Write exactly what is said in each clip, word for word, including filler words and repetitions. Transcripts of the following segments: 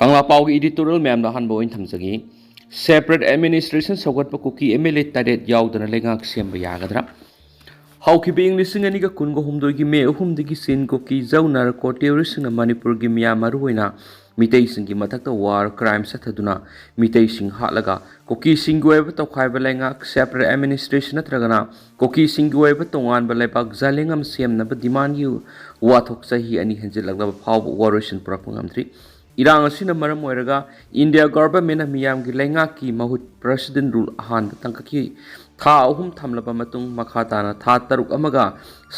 ꯀꯪꯂꯥ ꯄꯥꯎꯒꯤ editorial ꯃꯌꯥꯝꯗ ꯑꯍꯥꯟꯕ ꯑꯣꯏꯅ ꯊꯝꯖꯒꯦ꯫ Separate administration ꯁꯧꯒꯠꯄ Kuki M L A ꯇꯔꯦꯠ ꯌꯥꯎꯗꯅ ꯂꯩꯉꯥꯛ ꯁꯦꯝꯕ ꯌꯥꯒꯗ꯭ꯔꯥ? ꯍꯧꯈꯤꯕ ꯏꯪ ꯂꯤꯁꯤꯡ ꯑꯅꯤꯒ ꯀꯨꯟꯒ ꯍꯨꯝꯗꯣꯏꯒꯤ ꯃꯦ ꯑꯍꯨꯝꯗꯒꯤ ꯆꯤꯟ ꯀꯨꯀꯤ ꯖꯧ ꯅꯥꯔꯀꯣ ꯇꯦꯔꯣꯔꯤꯁꯁꯤꯡꯅ ꯃꯅꯤꯄꯨꯔꯒꯤ ꯃꯤꯌꯥꯝ, ꯃꯔꯨꯑꯣꯏꯅ ꯃꯤꯇꯩꯁꯤꯡꯒꯤ ꯃꯊꯛꯇ war crime ꯆꯠꯊꯗꯨꯅ ꯃꯤꯇꯩꯁꯤꯡ ꯍꯥꯠꯂꯒ ꯀꯨꯀꯤꯁꯤꯡꯒꯤ ꯑꯣꯏꯕ ꯇꯧꯈꯥꯏꯕ ꯂꯩꯉꯥꯛ, separate administration ꯅꯠꯇ꯭ꯔꯒꯅ ꯀꯨꯀꯤꯁꯤꯡꯒꯤ ꯑꯣꯏꯕ ꯇꯣꯉꯥꯟꯕ ꯂꯩꯕꯥꯛ ꯖꯥꯂꯦꯡ ꯑꯃ ꯁꯦꯝꯅꯕ demandꯒꯤ ꯋꯥꯊꯣꯛ ꯆꯍꯤ ꯑꯅꯤ ꯍꯦꯟꯖꯤꯜꯂꯛꯂꯕ ꯐꯥꯎꯕ ꯋꯥꯔꯣꯏꯁꯤꯟ ꯄꯨꯔꯛꯄ ꯉꯝꯗ꯭ꯔꯤ꯫ ꯏꯔꯥꯡ ꯑꯁꯤꯅ ꯃꯔꯝ ꯑꯣꯏꯔꯒ India governmentꯅ ꯃꯤꯌꯥꯝꯒꯤ ꯂꯩꯉꯥꯛꯀꯤ ꯃꯍꯨꯠ president rule ꯑꯍꯥꯟꯕ ꯇꯪꯀꯛꯈꯤ꯫ ꯊꯥ ꯑꯍꯨꯝ ꯊꯝꯂꯕ ꯃꯇꯨꯡ ꯃꯈꯥ ꯇꯥꯅ ꯊꯥ ꯇꯔꯨꯛ ꯑꯃꯒ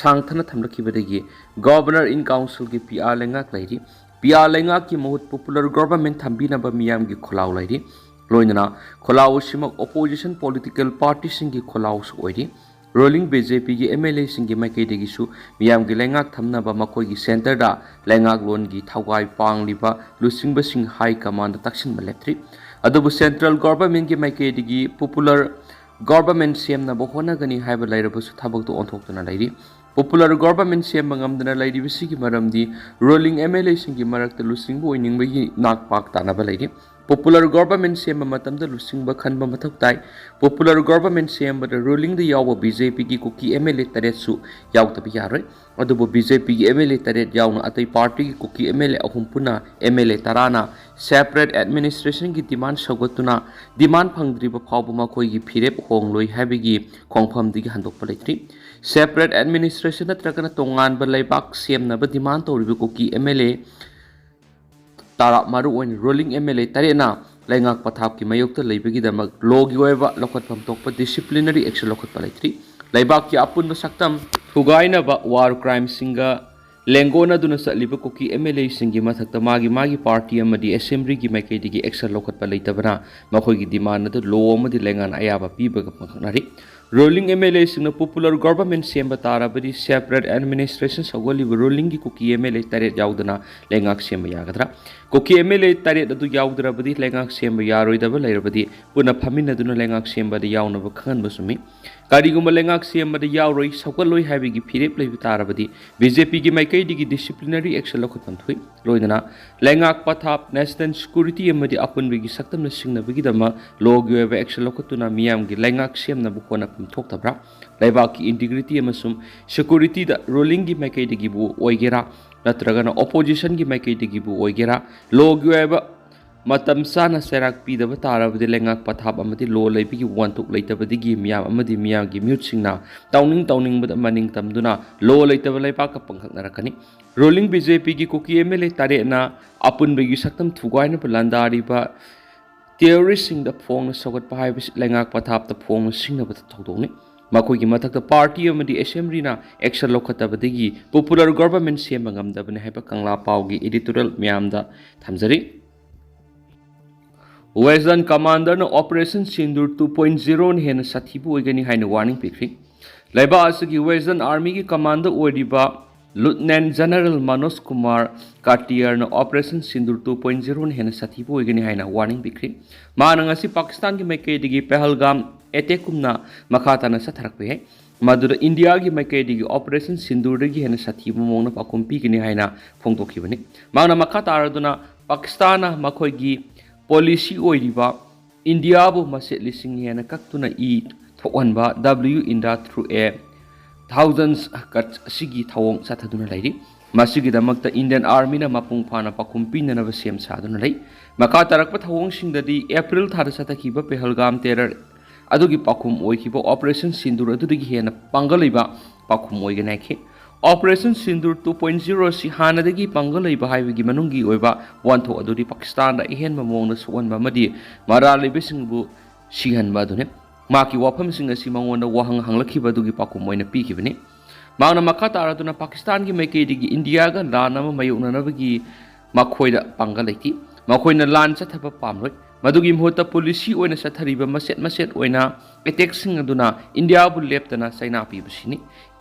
ꯁꯥꯡꯊꯅ ꯊꯝꯂꯛꯈꯤꯕꯗꯒꯤ Governor in Councilꯒꯤ P R ꯂꯩꯉꯥꯛ ꯂꯩꯔꯤ꯫ P R ꯂꯩꯉꯥꯛꯀꯤ ꯃꯍꯨꯠ popular government ꯊꯝꯕꯤꯅꯕ ꯃꯤꯌꯥꯝꯒꯤ ꯈꯣꯜꯂꯥꯎ ꯂꯩꯔꯤ꯫ ꯂꯣꯏꯅꯅ ꯈꯣꯜꯂꯥꯎ ꯑꯁꯤꯃꯛ opposition political partyꯁꯤꯡꯒꯤ ꯈꯣꯜꯂꯥꯎꯁꯨ ꯑꯣꯏꯔꯤ꯫ Ruling BJPꯒꯤ MLAꯁꯤꯡꯒꯤ ꯃꯥꯏꯀꯩꯗꯒꯤꯁꯨ ꯃꯤꯌꯥꯝꯒꯤ ꯂꯩꯉꯥꯛ ꯊꯝꯅꯕ ꯃꯈꯣꯏꯒꯤ centreꯗ ꯂꯩꯉꯥꯛꯂꯣꯟꯒꯤ ꯊꯧꯒꯥꯏ ꯄꯥꯡꯂꯤꯕ ꯂꯨꯆꯤꯡꯕꯁꯤꯡ high commandꯗ ꯇꯛꯁꯤꯟꯕ ꯂꯦꯞꯇ꯭ꯔꯤ꯫ ꯑꯗꯨꯕꯨ central governmentꯀꯤ ꯃꯥꯏꯀꯩꯗꯒꯤ popular government ꯁꯦꯝꯅꯕ ꯍꯣꯠꯅꯒꯅꯤ ꯍꯥꯏꯕ ꯂꯩꯔꯕꯁꯨ ꯊꯕꯛꯇꯨ ꯑꯣꯟꯊꯣꯛꯇꯨꯅ ꯂꯩꯔꯤ꯫ Popular government ꯁꯦꯝꯕ ꯉꯝꯗꯅ ꯂꯩꯔꯤꯕꯁꯤꯒꯤ ꯃꯔꯝꯗꯤ ruling MLAꯁꯤꯡꯒꯤ ꯃꯔꯛꯇ ꯂꯨꯆꯤꯡꯕ ꯑꯣꯏꯅꯤꯡꯕꯒꯤ ꯅꯥꯛ ꯄꯥꯛ ꯇꯥꯅꯕ ꯂꯩꯔꯤ꯫ Popular government ꯁꯦꯝꯕ ꯃꯇꯝꯗ ꯂꯨꯆꯤꯡꯕ ꯈꯟꯕ ꯃꯊꯧ ꯇꯥꯏ꯫ Popular government ꯁꯦꯝꯕꯗ rulingꯗ ꯌꯥꯎꯕ BJPꯒꯤ ꯀꯨꯀꯤ MLA ꯇꯔꯦꯠꯁꯨ ꯌꯥꯎꯗꯕ ꯌꯥꯔꯣꯏ꯫ ꯑꯗꯨꯕꯨ BJPꯒꯤ MLA ꯇꯔꯦꯠ ꯌꯥꯎꯅ ꯑꯇꯩ partyꯒꯤ ꯀꯨꯀꯤ MLA ꯑꯍꯨꯝ ꯄꯨꯟꯅ MLA ꯇꯔꯥꯅ separate administrationꯒꯤ demand ꯁꯧꯒꯠꯇꯨꯅ demand ꯐꯪꯗ꯭ꯔꯤꯕ ꯐꯥꯎꯕ ꯃꯈꯣꯏꯒꯤ ꯐꯤꯔꯦꯞ ꯍꯣꯡꯂꯣꯏ ꯍꯥꯏꯕꯒꯤ ꯈꯣꯡꯐꯝꯗꯒꯤ ꯍꯟꯗꯣꯛꯄ ꯂꯩꯇ꯭ꯔꯤ꯫ Separate administration ꯅꯠꯇ꯭ꯔꯒꯅ ꯇꯣꯉꯥꯟꯕ ꯂꯩꯕꯥꯛ ꯁꯦꯝꯅꯕ demand ꯇꯧꯔꯤꯕ ꯀꯨꯀꯤ MLA ꯇꯔꯥ, ꯃꯔꯨꯑꯣꯏꯅ ruling MLA ꯇꯔꯦꯠꯅ ꯂꯩꯉꯥꯛ ꯄꯊꯥꯞꯀꯤ ꯃꯥꯌꯣꯛꯇ ꯂꯩꯕꯒꯤꯗꯃꯛ lawꯒꯤ ꯑꯣꯏꯕ ꯂꯧꯈꯠꯐꯝ ꯊꯣꯛꯄ disciplinary action ꯂꯧꯈꯠꯄ ꯂꯩꯇ꯭ꯔꯤ꯫ ꯂꯩꯕꯥꯛꯀꯤ ꯑꯄꯨꯟꯕ ꯁꯛꯇꯝ ꯊꯨꯒꯥꯏꯅꯕ war crimeꯁꯤꯡꯒ ꯂꯦꯡꯒꯣꯟꯅꯗꯨꯅ ꯆꯠꯂꯤꯕ ꯀꯨꯀꯤ MLAꯁꯤꯡꯒꯤ ꯃꯊꯛꯇ ꯃꯥꯒꯤ ꯃꯥꯒꯤ party ꯑꯃꯗꯤ assemblyꯒꯤ ꯃꯥꯏꯀꯩꯗꯒꯤ action ꯂꯧꯈꯠꯄ ꯂꯩꯇꯕꯅ ꯃꯈꯣꯏꯒꯤ demand ꯑꯗꯨ law ꯑꯃꯗꯤ ꯂꯩꯉꯥꯛꯅ ꯑꯌꯥꯕ ꯄꯤꯕꯒ ꯄꯥꯡꯊꯣꯛꯅꯔꯤ꯫ Ruling MLAꯁꯤꯡꯅ popular government ꯁꯦꯝꯕ ꯇꯥꯔꯕꯗꯤ separate administration ꯁꯧꯒꯠꯂꯤꯕ rulingꯒꯤ ꯀꯨꯀꯤ MLA ꯇꯔꯦꯠ ꯌꯥꯎꯗꯅ ꯂꯩꯉꯥꯛ ꯁꯦꯝꯕ ꯌꯥꯒꯗ꯭ꯔꯥ? ꯀꯨꯀꯤ ꯑꯦꯝ ꯑꯦꯜ ꯑꯦ ꯇꯔꯦꯠ ꯑꯗꯨ ꯌꯥꯎꯗ꯭ꯔꯕꯗꯤ ꯂꯩꯉꯥꯛ ꯁꯦꯝꯕ ꯌꯥꯔꯣꯏꯗꯕ ꯂꯩꯔꯕꯗꯤ ꯄꯨꯟꯅ ꯐꯝꯃꯤꯟꯅꯗꯨꯅ ꯂꯩꯉꯥꯛ ꯁꯦꯝꯕꯗ ꯌꯥꯎꯅꯕ ꯈꯪꯍꯟꯕ ꯆꯨꯝꯃꯤ꯫ ꯀꯔꯤꯒꯨꯝꯕ ꯂꯩꯉꯥꯛ ꯁꯦꯝꯕꯗ ꯌꯥꯎꯔꯣꯏ, ꯁꯧꯒꯠꯂꯣꯏ ꯍꯥꯏꯕꯒꯤ ꯐꯤꯔꯦꯞ ꯂꯩꯕ ꯇꯥꯔꯕꯗꯤ ꯕꯤ ꯖꯦ ꯄꯤꯒꯤ ꯃꯥꯏꯀꯩꯗꯒꯤ ꯗꯤꯁꯤꯄ꯭ꯂꯤꯅꯔꯤ ꯑꯦꯛꯁꯟ ꯂꯧꯈꯠꯐꯝ ꯊꯣꯛꯏ꯫ ꯂꯣꯏꯅꯅ ꯂꯩꯉꯥꯛ ꯄꯊꯥꯞ, ꯅꯦꯁꯅꯦꯜ ꯁꯦꯀ꯭ꯌꯨꯔꯤꯇꯤ ꯑꯃꯗꯤ ꯑꯄꯨꯟꯕꯒꯤ ꯁꯛꯇꯝꯅ ꯁꯤꯡꯅꯕꯒꯤꯗꯃꯛ ꯂꯣꯒꯤ ꯑꯣꯏꯕ ꯑꯦꯛꯁꯟ ꯂꯧꯈꯠꯇꯨꯅ ꯃꯤꯌꯥꯝꯒꯤ ꯂꯩꯉꯥꯛ ꯁꯦꯝꯅꯕ ꯍꯣꯠꯅꯐꯝ ꯊꯣꯛꯇꯕ꯭ꯔꯥ? ꯂꯩꯕꯥꯛꯀꯤ ꯏꯟꯇꯤꯒ꯭ꯔꯤꯇꯤ ꯑꯃꯁꯨꯡ ꯁꯦꯀ꯭ꯌꯨꯔꯤꯇꯤꯗ ꯔꯨꯂꯤꯡꯒꯤ ꯃꯥꯏꯀꯩꯗꯒꯤꯕꯨ ꯑꯣꯏꯒꯦꯔꯥ ꯅꯠꯇ꯭ꯔꯒꯅ ꯑꯣꯄꯣꯖꯤꯁꯟꯒꯤ ꯃꯥꯏꯀꯩꯗꯒꯤꯕꯨ ꯑꯣꯏꯒꯦꯔꯥ, ꯂꯣꯒꯤ ꯑꯣꯏꯕ ꯃꯇꯝ ꯆꯥꯅ ꯆꯩꯔꯥꯛ ꯄꯤꯗꯕ ꯇꯥꯔꯕꯗꯤ ꯂꯩꯉꯥꯛ ꯄꯊꯥꯞ ꯑꯃꯗꯤ ꯂꯣ ꯂꯩꯕꯒꯤ ꯋꯥꯟꯊꯣꯛ ꯂꯩꯇꯕꯗꯒꯤ ꯃꯤꯌꯥꯝ ꯑꯃꯗꯤ ꯃꯤꯌꯥꯝꯒꯤ ꯃꯤꯍꯨꯠꯁꯤꯡꯅ ꯇꯧꯅꯤꯡ ꯇꯧꯅꯤꯡꯕꯗ ꯃꯅꯤꯡ ꯇꯝꯗꯨꯅ ꯂꯣ ꯂꯩꯇꯕ ꯂꯩꯕꯥꯛꯀ ꯄꯪꯈꯛꯅꯔꯛꯀꯅꯤ꯫ ꯔꯨꯂꯤꯡ ꯕꯤ ꯖꯦ ꯄꯤꯒꯤ ꯀꯨꯀꯤ ꯑꯦꯝ ꯑꯦꯜ ꯑꯦ ꯇꯔꯦꯠꯅ ꯑꯄꯨꯟꯕꯒꯤ ꯁꯛꯇꯝ ꯊꯨꯒꯥꯏꯅꯕ ꯂꯥꯟꯗꯥꯔꯤꯕ ꯇꯦꯔꯣꯔꯤꯁꯁꯤꯡꯗ ꯐꯣꯡꯅ ꯁꯧꯒꯠꯄ ꯍꯥꯏꯕꯁꯤ ꯂꯩꯉꯥꯛ ꯄꯊꯥꯞꯇ ꯐꯣꯡꯅ ꯁꯤꯡꯅꯕ ꯊꯧꯗꯣꯛꯅꯤ꯫ ꯃꯈꯣꯏꯒꯤ ꯃꯊꯛꯇ ꯄꯥꯔꯇꯤ ꯑꯃꯗꯤ ꯑꯦꯁꯦꯝꯕ꯭ꯂꯤꯅ ꯑꯦꯛꯁꯟ ꯂꯧꯈꯠꯇꯕꯗꯒꯤ ꯄꯣꯄꯨꯂꯔ ꯒꯣꯚꯔꯟꯃꯦꯟꯠ ꯁꯦꯝꯕ ꯉꯝꯗꯕꯅꯤ ꯍꯥꯏꯕ ꯀꯪꯂꯥ ꯄꯥꯎꯒꯤ ꯏꯗꯤꯇꯣꯔꯤꯌꯦꯜ ꯃꯤꯌꯥꯝꯗ ꯊꯝꯖꯔꯤ꯫ Western ꯀꯃꯥꯟꯗꯔꯅ operation Sindoor two point ꯖꯤꯔꯣꯅ ꯍꯦꯟꯅ ꯁꯥꯊꯤꯕ ꯑꯣꯏꯒꯅꯤ ꯍꯥꯏꯅ ꯋꯥꯔꯅꯤꯡ ꯄꯤꯈ꯭ꯔꯤ꯫ ꯂꯩꯕꯥꯛ ꯑꯁꯤꯒꯤ ꯋꯦꯁꯇꯔꯟ ꯑꯥꯔꯃꯤꯒꯤ ꯀꯃꯥꯟꯗꯔ ꯑꯣꯏꯔꯤꯕ ꯂꯨꯠꯅꯦꯟ ꯖꯦꯅꯔꯦꯜ ꯃꯅꯣꯖ ꯀꯨꯃꯥꯔ ꯀꯥꯇꯤꯌꯔꯅ ꯑꯣꯄꯔꯦꯁꯟ ꯁꯤꯟꯗꯨꯔ ꯇꯨ ꯄꯣꯏꯟꯠ ꯖꯤꯔꯣꯅ ꯍꯦꯟꯅ ꯁꯥꯊꯤꯕ ꯑꯣꯏꯒꯅꯤ ꯍꯥꯏꯅ ꯋꯥꯔꯅꯤꯡ ꯄꯤꯈ꯭ꯔꯤ꯫ ꯃꯥꯅ ꯉꯁꯤ ꯄꯥꯀꯤꯁꯇꯥꯟꯒꯤ ꯃꯥꯏꯀꯩꯗꯒꯤ ꯄꯍꯜꯒꯥꯝ ꯑꯦꯇꯦꯛꯀꯨꯝꯅ ꯃꯈꯥ ꯇꯥꯅ ꯆꯠꯊꯔꯛꯄ ꯌꯥꯏ꯫ ꯃꯗꯨꯗ ꯏꯟꯗꯤꯌꯥꯒꯤ ꯃꯥꯏꯀꯩꯗꯒꯤ ꯑꯣꯄꯔꯦꯁꯟ ꯁꯤꯟꯗꯨꯔꯗꯒꯤ ꯍꯦꯟꯅ ꯁꯥꯊꯤꯕ ꯃꯑꯣꯡꯗ ꯄꯥꯎꯈꯨꯝ ꯄꯤꯒꯅꯤ ꯍꯥꯏꯅ ꯐꯣꯡꯗꯣꯛꯈꯤꯕꯅꯤ꯫ ꯃꯍꯥꯛꯅ ꯃꯈꯥ ꯇꯥꯔꯗꯨꯅ ꯄꯥꯀꯤꯁꯇꯥꯟꯅ ꯃꯈꯣꯏꯒꯤ ꯄꯣꯂꯤꯁꯤ ꯑꯣꯏꯔꯤꯕ ꯏꯟꯗꯤꯌꯥꯕꯨ ꯃꯆꯦꯠ ꯂꯤꯁꯤꯡ ꯍꯦꯟꯅ ꯀꯛꯇꯨꯅ ꯏ ꯊꯣꯛꯍꯟꯕ W India through a thousand cuts ꯑꯁꯤꯒꯤ ꯊꯧꯑꯣꯡ ꯆꯠꯊꯗꯨꯅ ꯂꯩꯔꯤ꯫ ꯃꯁꯤꯒꯤꯗꯃꯛꯇ ꯏꯟꯗꯤꯌꯟ ꯑꯥꯔꯃꯤꯅ ꯃꯄꯨꯡ ꯐꯥꯅ ꯄꯥꯎꯈꯨꯝ ꯄꯤꯅꯅꯕ ꯁꯦꯝ ꯁꯥꯗꯨꯅ ꯂꯩ꯫ ꯃꯈꯥ ꯇꯥꯔꯛꯄ ꯊꯧꯑꯣꯡꯁꯤꯡꯗꯗꯤ ꯑꯦꯄ꯭ꯔꯤꯜ ꯊꯥꯗ ꯆꯠꯊꯈꯤꯕ ꯄꯦꯍꯜꯒꯥꯝ ꯇꯦꯔꯔ ꯑꯗꯨꯒꯤ ꯄꯥꯎꯈꯨꯝ ꯑꯣꯏꯈꯤꯕ ꯑꯣꯄꯔꯦꯁꯟ ꯁꯤꯟꯗꯨꯔ ꯑꯗꯨꯗꯒꯤ ꯍꯦꯟꯅ ꯄꯥꯡꯒꯜ ꯂꯩꯕ ꯄꯥꯎꯈꯨꯝ ꯑꯣꯏꯒꯅꯤ ꯍꯥꯏꯈꯤ꯫ Operation Sindoor two point zero ꯑꯁꯤ ꯍꯥꯟꯅꯗꯒꯤ ꯄꯥꯡꯒꯜ ꯂꯩꯕ ꯍꯥꯏꯕꯒꯤ ꯃꯅꯨꯡꯒꯤ ꯑꯣꯏꯕ ꯋꯥꯟꯊꯣꯛ ꯑꯗꯨꯗꯤ ꯄꯥꯀꯤꯁꯇꯥꯟꯗ ꯑꯍꯦꯟꯕ ꯃꯑꯣꯡꯗ ꯁꯣꯛꯍꯟꯕ ꯑꯃꯗꯤ ꯃꯔꯥꯜ ꯂꯩꯕꯁꯤꯡꯕꯨ ꯁꯤꯍꯟꯕ ꯑꯗꯨꯅꯤ꯫ ꯃꯍꯥꯛꯀꯤ ꯋꯥꯐꯝꯁꯤꯡ ꯑꯁꯤ ꯃꯉꯣꯟꯗ ꯋꯥꯍꯪ ꯍꯪꯂꯛꯈꯤꯕ ꯑꯗꯨꯒꯤ ꯄꯥꯎꯈꯨꯝ ꯑꯣꯏꯅ ꯄꯤꯈꯤꯕꯅꯤ꯫ ꯃꯍꯥꯛꯅ ꯃꯈꯥ ꯇꯥꯔꯗꯨꯅ ꯄꯥꯀꯤꯁꯇꯥꯟꯒꯤ ꯃꯥꯏꯀꯩꯗꯒꯤ ꯏꯟꯗꯤꯌꯥꯒ ꯂꯥꯟ ꯑꯃ ꯃꯥꯌꯣꯛꯅꯅꯕꯒꯤ ꯃꯈꯣꯏꯗ ꯄꯥꯡꯒꯜ ꯂꯩꯇꯦ꯫ ꯃꯈꯣꯏꯅ ꯂꯥꯟ ꯆꯠꯊꯕ ꯄꯥꯝꯂꯣꯏ꯫ ꯃꯗꯨꯒꯤ ꯃꯍꯨꯠꯇ ꯄꯣꯂꯤꯁꯤ ꯑꯣꯏꯅ ꯆꯠꯊꯔꯤꯕ ꯃꯆꯦꯠ ꯃꯆꯦꯠ ꯑꯣꯏꯅ ꯑꯦꯇꯦꯛꯁꯤꯡ ꯑꯗꯨꯅ ꯏꯟꯗꯤꯌꯥꯕꯨ ꯂꯦꯞꯇꯅ ꯆꯩꯅꯥ ꯄꯤꯕꯁꯤꯅꯤ꯫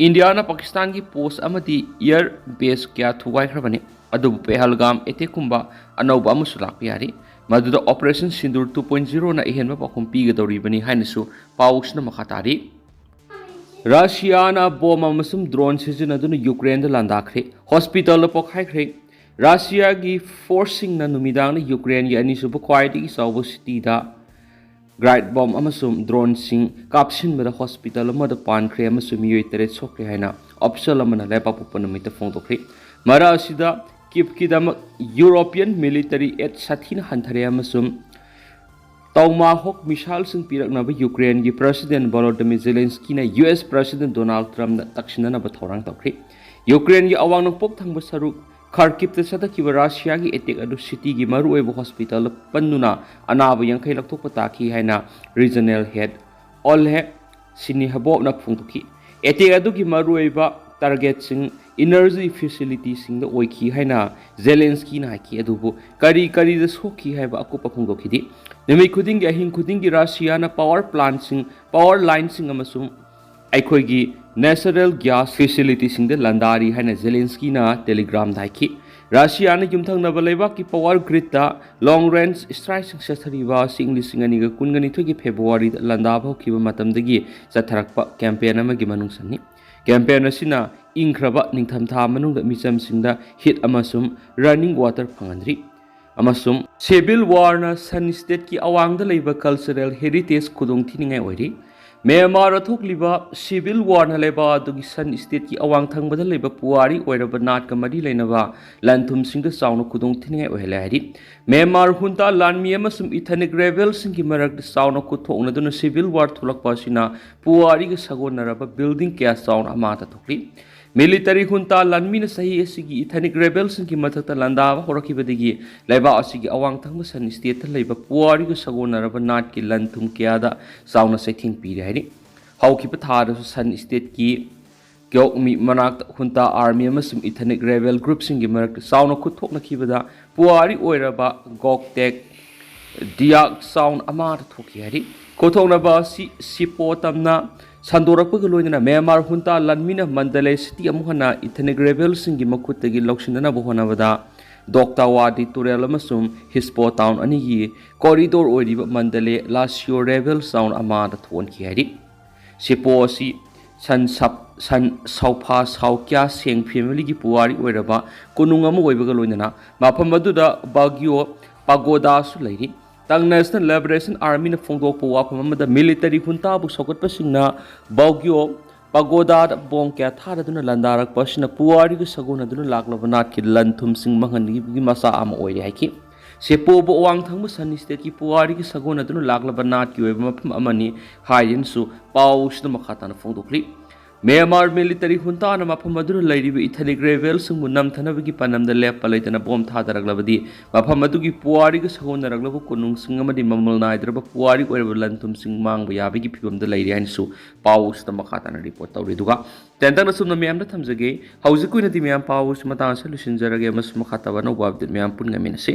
ꯏꯟꯗꯤꯌꯥꯅ ꯄꯥꯀꯤꯁꯇꯥꯟꯒꯤ ꯄꯣꯁ ꯑꯃꯗꯤ ꯑꯦꯌꯔ ꯕꯦꯁ ꯀꯌꯥ ꯊꯨꯒꯥꯏꯈ꯭ꯔꯕꯅꯤ꯫ ꯑꯗꯨꯕꯨ ꯄꯦꯍꯜꯒꯥꯝ ꯑꯦꯇꯦꯛꯀꯨꯝꯕ ꯑꯅꯧꯕ ꯑꯃꯁꯨ ꯂꯥꯛꯄ ꯌꯥꯔꯤ꯫ ꯃꯗꯨꯗ ꯑꯣꯄꯔꯦꯁꯟ ꯁꯤꯟꯗꯨꯔ ꯇꯨ ꯄꯣꯏꯟ ꯖꯤꯔꯣꯅ ꯑꯍꯦꯟꯕ ꯄꯥꯎꯈꯨꯝ ꯄꯤꯒꯗꯧꯔꯤꯕꯅꯤ ꯍꯥꯏꯅꯁꯨ ꯄꯥꯎꯁꯤꯅ ꯃꯈꯥ ꯇꯥꯔꯤ꯫ ꯔꯁꯤꯌꯥꯅ ꯕꯣꯝ ꯑꯃꯁꯨꯡ ꯗ꯭ꯔꯣꯟ ꯁꯤꯖꯤꯟꯅꯗꯨꯅ ꯌꯨꯀ꯭ꯔꯦꯟꯗ ꯂꯥꯟꯗꯥꯈ꯭ꯔꯦ, ꯍꯣꯁꯄꯤꯇꯥꯜꯗ ꯄꯣꯈꯥꯏꯈ꯭ꯔꯦ꯫ ꯔꯁꯤꯌꯥꯒꯤ ꯐꯣꯔꯁꯁꯤꯡꯅ ꯅꯨꯃꯤꯗꯥꯡꯗ ꯌꯨꯀ꯭ꯔꯦꯟꯒꯤ ꯑꯅꯤꯁꯨꯕ ꯈ꯭ꯋꯥꯏꯗꯒꯤ ꯆꯥꯎꯕ ꯁꯤꯇꯤꯗ ꯒ꯭ꯔꯥꯏꯠ ꯕꯣꯝ ꯑꯃꯁꯨꯡ ꯗ꯭ꯔꯣꯟꯁꯤꯡ ꯀꯥꯞꯁꯤꯟꯕꯗ ꯍꯣꯁꯄꯤꯇꯥꯜ ꯑꯃꯗ ꯄꯥꯟꯈ꯭ꯔꯦ ꯑꯃꯁꯨꯡ ꯃꯤꯑꯣꯏ ꯇꯔꯦꯠ ꯁꯣꯛꯈ꯭ꯔꯦ ꯍꯥꯏꯅ ꯑꯣꯐꯤꯁꯤꯌꯦꯜ ꯑꯃꯅ ꯂꯩꯕꯥꯛꯄꯣꯛꯄ ꯅꯨꯃꯤꯠꯇ ꯐꯣꯡꯗꯣꯛꯈ꯭ꯔꯦ꯫ ꯃꯔꯛ ꯑꯁꯤꯗ ꯀꯤꯞꯀꯤꯗꯃꯛ ꯌꯨꯔꯣꯄꯤꯌꯟ ꯃꯤꯂꯤꯇꯔꯤ ꯑꯦꯗ ꯁꯥꯊꯤꯅ ꯍꯟꯊꯔꯦ ꯑꯃꯁꯨꯡ ꯇꯧꯃꯥꯍꯣꯛ ꯃꯤꯁꯥꯏꯜꯁꯤꯡ ꯄꯤꯔꯛꯅꯕ ꯌꯨꯀ꯭ꯔꯦꯟꯒꯤ ꯄ꯭ꯔꯁꯤꯗꯦꯟ ꯚꯣꯂꯣꯗꯤꯃꯤꯔ ꯖꯦꯂꯦꯟꯁꯀꯤꯅ ꯌꯨ ꯑꯦꯁ ꯄ꯭ꯔꯁꯤꯗꯦꯟ ꯗꯣꯅꯥꯜꯗ ꯇ꯭ꯔꯝꯞꯅ ꯇꯛꯁꯤꯟꯅꯅꯕ ꯊꯧꯔꯥꯡ ꯇꯧꯈ꯭ꯔꯦ꯫ ꯌꯨꯀ꯭ꯔꯦꯟꯒꯤ ꯑꯋꯥꯡ ꯅꯣꯡꯄꯣꯛ ꯊꯪꯕ ꯁꯔꯨꯛ ꯈꯥꯔꯀꯤꯞꯇ ꯆꯠꯊꯈꯤꯕ ꯔꯁꯤꯌꯥꯒꯤ ꯑꯦꯇꯦꯛ ꯑꯗꯨ ꯁꯤꯇꯤꯒꯤ ꯃꯔꯨꯑꯣꯏꯕ ꯍꯣꯁꯄꯤꯇꯥꯜꯗ ꯄꯟꯗꯨꯅ ꯑꯅꯥꯕ ꯌꯥꯡꯈꯩ ꯂꯧꯊꯣꯛꯄ ꯇꯥꯈꯤ ꯍꯥꯏꯅ ꯔꯤꯖꯅꯦꯜ ꯍꯦꯗ ꯑꯣꯜꯍꯦ ꯁꯤꯅꯤꯍꯕꯣꯞꯅ ꯐꯣꯡꯗꯣꯛꯈꯤ꯫ ꯑꯦꯇꯦꯛ ꯑꯗꯨꯒꯤ ꯃꯔꯨꯑꯣꯏꯕ ꯇꯥꯔꯒꯦꯠꯁꯤꯡ ꯏꯅꯔꯖꯤ ꯐꯦꯁꯤꯂꯤꯇꯤꯁꯤꯡꯗ ꯑꯣꯏꯈꯤ ꯍꯥꯏꯅ ꯖꯦꯂꯦꯟꯁꯀꯤꯅ ꯍꯥꯏꯈꯤ, ꯑꯗꯨꯕꯨ ꯀꯔꯤ ꯀꯔꯤꯗ ꯁꯣꯛꯈꯤ ꯍꯥꯏꯕ ꯑꯀꯨꯞꯄ ꯐꯣꯡꯗꯣꯛꯈꯤꯗꯦ꯫ ꯅꯨꯃꯤꯠ ꯈꯨꯗꯤꯡꯒꯤ, ꯑꯍꯤꯡ ꯈꯨꯗꯤꯡꯒꯤ ꯔꯁꯤꯌꯥꯅ ꯄꯥꯋꯔ ꯄ꯭ꯂꯥꯟꯠꯁꯤꯡ, ꯄꯥꯋꯔ ꯂꯥꯏꯟꯁꯤꯡ ꯑꯃꯁꯨꯡ ꯑꯩꯈꯣꯏꯒꯤ ꯅꯦꯆꯔꯦꯜ ꯒ꯭ꯌꯥꯁ ꯐꯦꯁꯤꯂꯤꯇꯤꯁꯤꯡꯗ ꯂꯥꯟꯗꯥꯔꯤ ꯍꯥꯏꯅ ꯖꯦꯂꯦꯟꯁꯀꯤꯅ ꯇꯦꯂꯤꯒ꯭ꯔꯥꯝꯗ ꯍꯥꯏꯈꯤ꯫ ꯔꯁꯤꯌꯥꯅ ꯌꯨꯝꯊꯪꯅꯕ ꯂꯩꯕꯥꯛꯀꯤ ꯄꯥꯋꯔ ꯒ꯭ꯔꯤꯠꯇ ꯂꯣꯡ ꯔꯦꯟꯖ ꯁ꯭ꯇ꯭ꯔꯥꯏꯛꯁꯤꯡ ꯆꯠꯊꯔꯤꯕ ꯑꯁꯤ ꯏꯪ ꯂꯤꯁꯤꯡ ꯑꯅꯤꯒ ꯀꯨꯟꯒ ꯅꯤꯊꯣꯏꯒꯤ ꯐꯦꯕ꯭ꯔꯨꯋꯥꯔꯤꯗ ꯂꯥꯟꯗꯥꯕ ꯍꯧꯈꯤꯕ ꯃꯇꯝꯗꯒꯤ ꯆꯠꯊꯔꯛꯄ ꯀꯦꯝꯄꯦꯟ ꯑꯃꯒꯤ ꯃꯅꯨꯡꯁꯛꯅꯤ꯫ ꯀꯦꯝꯄꯦꯟ ꯑꯁꯤꯅ ꯏꯪꯈ꯭ꯔꯕ ꯅꯤꯡꯊꯝꯊꯥ ꯃꯅꯨꯡꯗ ꯃꯤꯆꯝꯁꯤꯡꯗ ꯍꯤꯠ ꯑꯃꯁꯨꯡ ꯔꯟꯅꯤꯡ ꯋꯥꯇꯔ ꯐꯪꯍꯟꯗ꯭ꯔꯤ, ꯑꯃꯁꯨꯡ ꯁꯤꯚꯤꯜ ꯋꯥꯔꯅ ꯁꯟ ꯁ꯭ꯇꯦꯠꯀꯤ ꯑꯋꯥꯡꯗ ꯂꯩꯕ ꯀꯜꯆꯔꯦꯜ ꯍꯦꯔꯤꯇꯦꯖ ꯈꯨꯗꯣꯡꯊꯤꯅꯤꯡꯉꯥꯏ ꯑꯣꯏꯔꯤ꯫ ꯃ꯭ꯌꯥꯟꯃꯥꯔꯗ ꯊꯣꯛꯂꯤꯕ ꯁꯤꯚꯤꯜ ꯋꯥꯔꯅ ꯂꯩꯕꯥꯛ ꯑꯗꯨꯒꯤ ꯁꯟ ꯁ꯭ꯇꯦꯠꯀꯤ ꯑꯋꯥꯡ ꯊꯪꯕꯗ ꯂꯩꯕ ꯄꯨꯋꯥꯔꯤ ꯑꯣꯏꯔꯕ ꯅꯥꯠꯀ ꯃꯔꯤ ꯂꯩꯅꯕ ꯂꯟ ꯊꯨꯝꯁꯤꯡꯗ ꯆꯥꯎꯅ ꯈꯨꯗꯣꯡꯊꯤꯅꯤꯡꯉꯥꯏ ꯑꯣꯏꯍꯜꯂꯦ ꯍꯥꯏꯔꯤ꯫ ꯃ꯭ꯌꯥꯟꯃꯥꯔ ꯍꯨꯟꯇꯥ ꯂꯥꯟꯃꯤ ꯑꯃꯁꯨꯡ ꯏꯊꯅꯤꯛ ꯔꯦꯕꯦꯜꯁꯤꯡꯒꯤ ꯃꯔꯛꯇ ꯆꯥꯎꯅ ꯈꯨꯠꯊꯣꯛꯅꯗꯨꯅ ꯁꯤꯚꯤꯜ ꯋꯥꯔ ꯊꯣꯛꯂꯛꯄ ꯑꯁꯤꯅ ꯄꯨꯋꯥꯔꯤꯒ ꯁꯥꯒꯣꯟꯅꯔꯕ ꯕꯤꯜꯗꯤꯡ ꯀꯌꯥ ꯆꯥꯎꯅ ꯑꯃꯥꯡ ꯊꯣꯛꯂꯤ꯫ ꯃꯤꯂꯤꯇꯔꯤ ꯍꯨꯟꯇꯥ ꯂꯥꯟꯃꯤꯅ ꯆꯍꯤ ꯑꯁꯤꯒꯤ ꯏꯊꯅꯤꯛ ꯔꯦꯕꯦꯜꯁꯤꯡꯒꯤ ꯃꯊꯛꯇ ꯂꯥꯟꯗꯥꯕ ꯍꯧꯔꯛꯈꯤꯕꯗꯒꯤ ꯂꯩꯕꯥꯛ ꯑꯁꯤꯒꯤ ꯑꯋꯥꯡ ꯊꯪꯕ ꯁꯟ ꯁ꯭ꯇꯦꯠꯇ ꯂꯩꯕ ꯄꯨꯋꯥꯔꯤꯒ ꯁꯥꯒꯣꯟꯅꯔꯕ ꯅꯥꯠꯀꯤ ꯂꯟ ꯊꯨꯝ ꯀꯌꯥꯗ ꯆꯥꯎꯅ ꯆꯩꯊꯦꯡ ꯄꯤꯔꯦ ꯍꯥꯏꯔꯤ꯫ ꯍꯧꯈꯤꯕ ꯊꯥꯗꯁꯨ ꯁꯟ ꯁ꯭ꯇꯦꯠꯀꯤ ꯀ꯭ꯌꯣꯛꯃꯤ ꯃꯅꯥꯛꯇ ꯍꯨꯟꯇꯥ ꯑꯥꯔꯃꯤ ꯑꯃꯁꯨꯡ ꯏꯊꯅꯤꯛ ꯔꯦꯕꯦꯜ ꯒ꯭ꯔꯨꯞꯁꯤꯡꯒꯤ ꯃꯔꯛꯇ ꯆꯥꯎꯅ ꯈꯨꯠꯊꯣꯛꯅꯈꯤꯕꯗ ꯄꯨꯋꯥꯔꯤ ꯑꯣꯏꯔꯕ ꯒꯣꯛꯇꯦꯛ ꯗꯤꯌꯥꯛ ꯆꯥꯎꯅ ꯑꯃꯥꯡ ꯊꯣꯛꯈꯤ ꯍꯥꯏꯔꯤ꯫ ꯈꯨꯠꯊꯣꯛꯅꯕ ꯑꯁꯤ ꯁꯤꯄꯣ ꯇꯝꯅ ꯁꯟꯗꯣꯔꯛꯄꯒ ꯂꯣꯏꯅꯅ ꯃ꯭ꯌꯥꯟꯃꯥꯔ ꯍꯨꯟꯇꯥ ꯂꯥꯟꯃꯤꯅ ꯃꯟꯗꯂꯦ ꯁꯤꯇꯤ ꯑꯃꯨꯛ ꯍꯟꯅ ꯏꯊꯅꯤꯛ ꯔꯦꯕꯦꯜꯁꯤꯡꯒꯤ ꯃꯈꯨꯠꯇꯒꯤ ꯂꯧꯁꯤꯟꯅꯅꯕ ꯍꯣꯠꯅꯕꯗ ꯗꯣꯛꯇꯥꯋꯥꯗꯤ ꯇꯨꯔꯦꯜ ꯑꯃꯁꯨꯡ ꯍꯤꯁꯄꯣ ꯇꯥꯎꯟ ꯑꯅꯤꯒꯤ ꯀꯣꯔꯤꯗꯣꯔ ꯑꯣꯏꯔꯤꯕ ꯃꯟꯗꯂꯦ ꯂꯥꯁꯤꯌꯣ ꯔꯦꯕꯦꯜ ꯇꯥꯎꯟ ꯑꯃꯗ ꯊꯣꯛꯍꯟꯈꯤ ꯍꯥꯏꯔꯤ꯫ ꯁꯤꯄꯣ ꯑꯁꯤ ꯁꯟ ꯁꯞ-, ꯁꯟ ꯁꯥꯎꯐꯥ ꯁꯥꯎꯀ꯭ꯌꯥ ꯁꯦꯡ ꯐꯦꯃꯤꯂꯤꯒꯤ ꯄꯨꯋꯥꯔꯤ ꯑꯣꯏꯔꯕ ꯀꯣꯅꯨꯡ ꯑꯃ ꯑꯣꯏꯕꯒ ꯂꯣꯏꯅꯅ ꯃꯐꯝ ꯑꯗꯨꯗ ꯕꯥꯒꯤꯌꯣ ꯄꯥꯒꯣꯗꯥꯁꯨ ꯂꯩꯔꯤ꯫ ꯇꯪ ꯅꯦꯁꯅꯦꯜ ꯂꯤꯕꯔꯦꯁꯟ ꯑꯥꯔꯃꯤꯅ ꯐꯣꯡꯗꯣꯛꯄ ꯋꯥꯐꯝ ꯑꯃꯗ ꯃꯤꯂꯤꯇꯔꯤ ꯍꯨꯟꯇꯥꯕꯨ ꯁꯧꯒꯠꯄꯁꯤꯡꯅ ꯕꯥꯒꯤꯌꯣ ꯄꯥꯒꯣꯗꯥꯗ ꯕꯣꯝ ꯀꯌꯥ ꯊꯥꯗꯗꯨꯅ ꯂꯥꯟꯗꯥꯔꯛꯄ ꯑꯁꯤꯅ ꯄꯨꯋꯥꯔꯤꯒ ꯁꯥꯒꯣꯟꯅꯗꯨꯅ ꯂꯥꯛꯂꯕ ꯅꯥꯠꯀꯤ ꯂꯟ ꯊꯨꯝꯁꯤꯡ ꯃꯥꯡꯍꯟꯈꯤꯕꯒꯤ ꯃꯆꯥꯛ ꯑꯃ ꯑꯣꯏꯔꯦ ꯍꯥꯏꯈꯤ꯫ ꯁꯦꯄꯣꯕꯨ ꯑꯋꯥꯡ ꯊꯪꯕ ꯁꯟꯅꯤ ꯁ꯭ꯇꯦꯠꯀꯤ ꯄꯨꯋꯥꯔꯤꯒ ꯁꯥꯒꯣꯟꯅꯗꯨꯅ ꯂꯥꯛꯂꯕ ꯅꯥꯠꯀꯤ ꯑꯣꯏꯕ ꯃꯐꯝ ꯑꯃꯅꯤ ꯍꯥꯏꯗꯨꯅꯁꯨ ꯄꯥꯎꯁꯤꯗ ꯃꯈꯥ ꯇꯥꯅ ꯐꯣꯡꯗꯣꯛꯂꯤ꯫ ꯃ꯭ꯌꯥꯟꯃꯥꯔ ꯃꯤꯂꯤꯇꯔꯤ ꯍꯨꯟꯇꯥꯅ ꯃꯐꯝ ꯑꯗꯨꯗ ꯂꯩꯔꯤꯕ ꯏꯊꯅꯤꯛ ꯔꯦꯕꯦꯜꯁꯤꯡꯕꯨ ꯅꯝꯊꯅꯕꯒꯤ ꯄꯥꯟꯗꯝꯗ ꯂꯦꯞꯄ ꯂꯩꯇꯅ ꯕꯣꯝ ꯊꯥꯗꯔꯛꯂꯕꯗꯤ ꯃꯐꯝ ꯑꯗꯨꯒꯤ ꯄꯨꯋꯥꯔꯤꯒ ꯁꯥꯒꯣꯟꯅꯔꯛꯂꯕ ꯀꯣꯅꯨꯡꯁꯤꯡ ꯑꯃꯗꯤ ꯃꯃꯜ ꯅꯥꯏꯗ꯭ꯔꯕ ꯄꯨꯋꯥꯔꯤ ꯑꯣꯏꯔꯕ ꯂꯟ ꯊꯨꯝꯁꯤꯡ ꯃꯥꯡꯕ ꯌꯥꯕꯒꯤ ꯐꯤꯕꯝꯗ ꯂꯩꯔꯦ ꯍꯥꯏꯅꯁꯨ ꯄꯥꯎꯁꯤꯗ ꯃꯈꯥ ꯇꯥꯅ ꯔꯤꯄꯣꯔꯠ ꯇꯧꯔꯤ꯫ ꯑꯗꯨꯒ ꯇꯦꯟꯇꯛꯅ ꯁꯨꯝꯅ ꯃꯌꯥꯝꯗ ꯊꯝꯖꯒꯦ꯫ ꯍꯧꯖꯤꯛꯀꯤ ꯑꯣꯏꯅꯗꯤ ꯃꯌꯥꯝ ꯄꯥꯎꯁꯤ ꯃꯇꯥꯡ ꯑꯁꯤꯗ ꯂꯣꯏꯁꯤꯟꯖꯔꯒꯦ ꯑꯃꯁꯨꯡ ꯃꯈꯥ ꯇꯥꯕ ꯑꯅꯧꯕ ꯑꯞꯗꯦꯠ ꯃꯌꯥꯝ ꯄꯨꯟꯅ ꯉꯥꯏꯃꯤꯟꯅꯁꯤ꯫